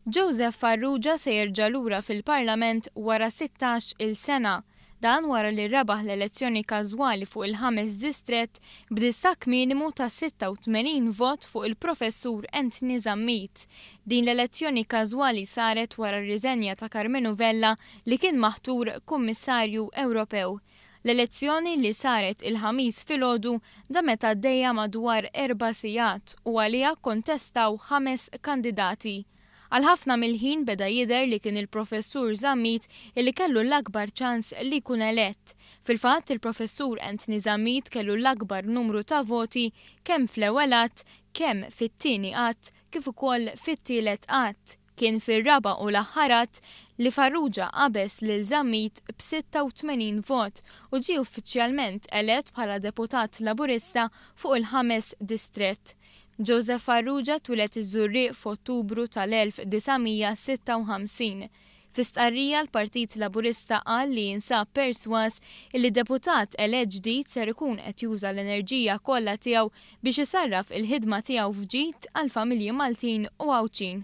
Joseph Farrugia se jerġa' lura fil-Parlament wara 16 il sena. Dan wara li rebaħ l-elezzjoni każwali fuq il-ħames distrett b'distakk minimu ta' 86 vot fuq il-Professur Anthony Zammit. Din l-elezzjoni każwali saret wara r-riżenja ta' Karmenu Vella li kien maħtur Kummissarju Ewropew. L-elezzjoni li saret il-Ħamis filgħodu damet għaddejja madwar erba' sigħat u għaliha kkontestaw ħames kandidati. Għal ħafna mill-ħin beda jidher li kien il-Professur Zammit illi kellu l-akbar ċans li jkun elett. Fil-fatt, il-Professur Anthony Zammit kellu l-akbar numru ta' voti kemm fl-ewwel għadd, kemm fit-tieni għadd, kif ukoll fit-tielet għadd. Kien fir-raba' u l-aħħar għadd li Farrugia qabeż lil Zammit b'86 vot u ġie uffiċjalment elett bħala deputat Laburista fuq il-ħames distrett. Joseph Farrugia twieled iż-Żurrieq f'Ottubru tal-1956. Fi stqarrija l-Partit Laburista qal li jinsab persważ illi deputat elett ġdid ser ikun qed juża l-enerġija kollha tiegħu biex isarraf il-ħidma tiegħu f'ġid għall-familji Maltin u Għawdxin.